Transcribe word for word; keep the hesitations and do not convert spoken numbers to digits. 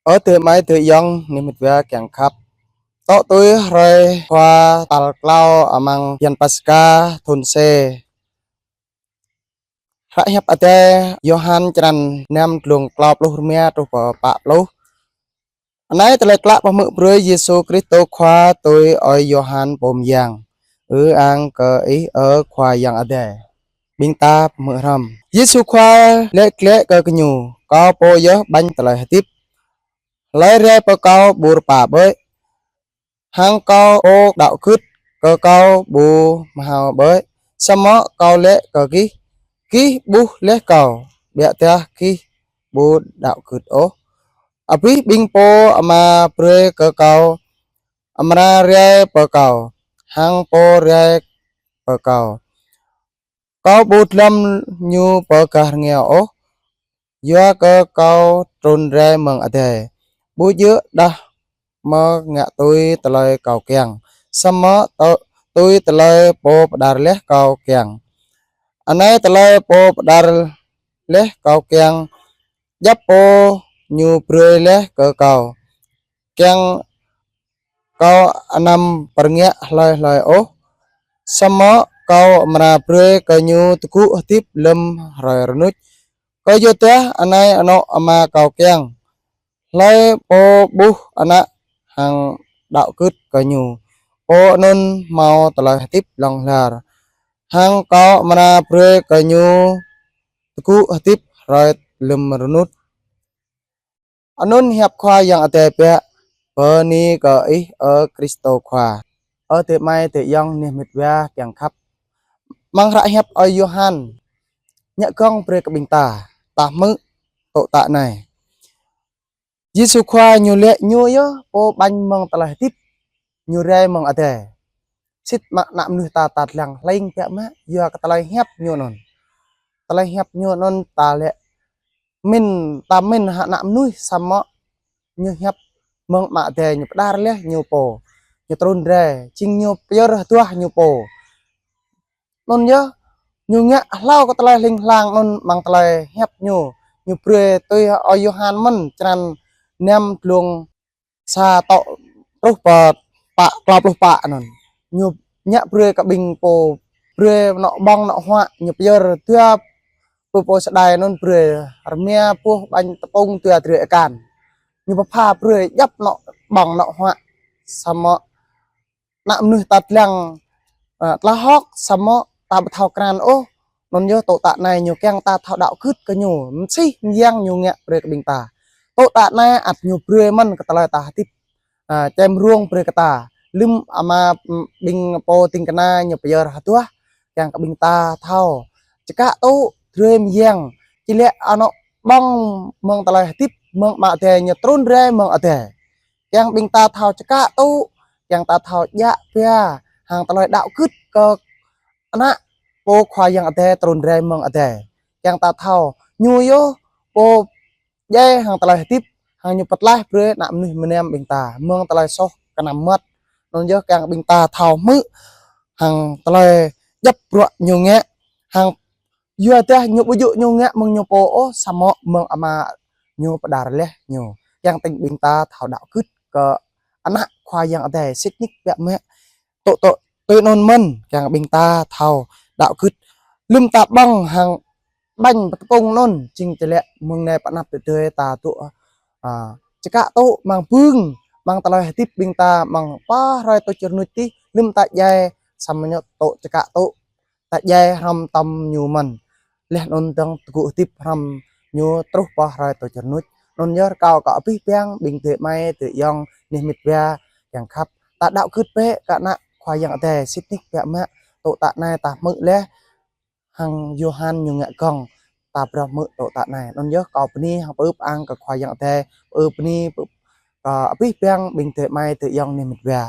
Ơ adơi amai adơi ayŏng, neh met wa kiăng khăp. Tŏ tui hrơi Khua tal klâo amăng bơyan Paskha thun C. Hră hiăp Adai Yôhan črăn năm, glông klâo pluh rơma truh pơ pă pluh. Anai tơlơi klă pơhmư̆ brơi Yêsu Kristô Khua tui ơi Yôhan pô mơyang. Ư-ang kơ Ih, ơ Khua Yang Adai. Ƀing ta pơhmư̆ hrŏm. Yêsu Khua laĭ glaĭ kơ gơñu: Kâo pô yơh ƀañ tơlơi hơdip. Hlơi rai pơ Kâo ƀu rơpa ƀơi, hăng kâo pô đaŏ gưt kơ Kâo ƀu mơhao ƀơi. Samơ̆ Kâo laĭ kơ gih, gih ƀuh laih Kâo, biă dah gih ƀu đaŏ gưt ôh. Abih ƀing pô Ama brơi kơ Kâo, amra rai pơ Kâo, hăng pô rai pơ Kâo, Kâo ƀu dlăm ñu pơ gah rơngiao ôh. Yua kơ Kâo trŭn rai mơ̆ng adai, ƀu djơ̆ dah mơ̆ ngă tui tơlơi Kâo kiăng, samơ̆ tơ-, tui tơlơi Pô pơđar laih Kâo kiăng. Anai tơlơi Pô pơđar laih Kâo kiăng: djŏp pô Ñu brơi laih kơ Kâo, kiăng Kâo anăm pơrơngiă hlơi hlơi ôh, samơ̆ Kâo amra brơi kơ ñu tơgŭ hơdip lơ̆m hrơi rơnuč. Kơyuadah anai anŏ Ama Kâo kiăng: hlơi pô ƀuh Ană hăng đaŏ gưt kơ Ñu, pô anŭn hmâo tơlơi hơdip hlŏng lar, hăng Kâo amra brơi kơ ñu tơgŭ hơdip hrơi lơ̆m rơnuč. Anŭn hiăp Khua Yang Adai biă. Bơni kơ Ih, ơ Kristô Khua. Ơ adơi amai adơi ayŏng, neh met wa kiăng khăp. Amăng hră hiăp ơi Yôhan ngă gơ̆ng brơi kơ ƀing ta, ta hmư̆ tŏ tă anai. Yêsu Khua Ñu laĭ Ñu yơh pô ƀañ mơ̆ng tơlơi hơdip, Ñu rai mơ̆ng adai. Sĭt mă ană mơnuih ta, ta lăng hlĕng biă mă, yua kơ tơlơi hiăp Ñu anŭn. Tơlơi hiăp Ñu anŭn ta lĕ min, ta min hăng ană mơnuih, samơ̆ Ñu hiăp mơ̆ng Ama Adai, Ñu pơđar laih Ñu pô, Ñu trŭn rai, jing Ñu pơyơr hơduah Ñu pô. Anŭn yơh, Ñu ngă hlâo kơ tơlơi hling hlang anŭn amăng tơlơi hiăp Ñu. Ñu brơi tui ơi Yôhan mơ̆n, črăn năm, glông sa tŏ truh pơ pă, klâo pluh pă anŭn. Ñu ngă brơi kơ ƀing pô, brơi anŏ ƀơ̆ng anŏ huă, Ñu pơyơr dua pluh pô čơđai anŭn, brơi rơma boh ƀañ tơpŭng, dua drơi akan. Ñu pơpha brơi djŏp anŏ ƀơ̆ng anŏ huă, samơ̆ ană mơnuih ta lăng, ơ, tơlơi hơ̆k, samơ̆ ta ƀu thâo krăn ôh. Anŭn yơh tŏ tă anai Ñu kiăng ta thâo đaŏ gưt kơ Ñu, mơsih mơyang Ñu ngă brơi kơ ƀing ta. Tŏ tă anai ăt Ñu brơi mơ̆n kơ tơlơi ta hơdip, ơ, čem rông brơi kơ ta. Lơ̆m Ama, ƀing pô ding kơna Ñu pơyơr hơduah, kiăng kơ ƀing ta thâo čơkă tŭ drơi mơyang, či lĕ anŏ ƀơ̆ng mơ̆ng tơlơi hơdip, mơ̆ng Ama Adai, Ñu trŭn rai mơ̆ng adai. Kiăng ƀing ta thâo čơkă tŭ, kiăng ta thâo djă ba hăng tơlơi đaŏ gưt kơ Ană pô Khua Yang Adai trŭn rai mơ̆ng adai. Kiăng ta thâo Ñu yơh pô djai hăng tơlơi hơdip, hăng Ñu pơtlaih brơi ană mơnuih mơnam ƀing ta mơ̆ng tơlơi soh kơnăm mơmŏt. Anŭn yơh kiăng ƀing ta thâo hmư̆ hăng tơlơi djŏp bruă Ñu ngă, hăng yua dah Ñu ƀu djơ̆ Ñu ngă mơ̆ng Ñu pô ôh, samơ̆ mơ̆ng Ama Ñu pơđar laih Ñu. Kiăng tơ̆ng ƀing ta thâo đaŏ gưt kơ Ană Khua Yang Adai sĭt nik biă mă. Tŏ tŏ tui anŭn mơ̆n, kiăng ƀing ta thâo đaŏ gưt. Lơ̆m ta ƀơ̆ng hăng ƀañ pơtơpŭng anŭn, jing či lĕ mơ̆ng anai pơ anăp tơdơi ta dŏ, a, čơkă tŭ amăng bưng, amăng tơlơi hơdip ƀing ta amăng pă hrơi tuč rơnuč tih, lơ̆m ta djai, samơ̆ ñu tŏ čơkă tŭ ta djai hrŏm tơm Ñu mơ̆n. Laih anŭn dơ̆ng tơgŭ hơdip hrŏm Ñu truh pơ hrơi tuč rơnuč. Anŭn yơh rơkâo kơ abih bang ƀing adơi amai adơi ayŏng neh met wa kiăng khăp, ta đaŏ gưt bĕ kơ Ană Khua Yang Adai sĭt nik biă mă. Tŏ tă anai ta hmư̆ laih hăng Yôhan ñu ngă gơ̆ng, ta phrâo hmư̆ tŏ tă anai. Anŭn yơh kâo bơni hăng pơư pơang kơ Khua Yang Adai, pơư bơni, pơư, kơ abih bang ƀing adơi amai adơi ayŏng neh met wa.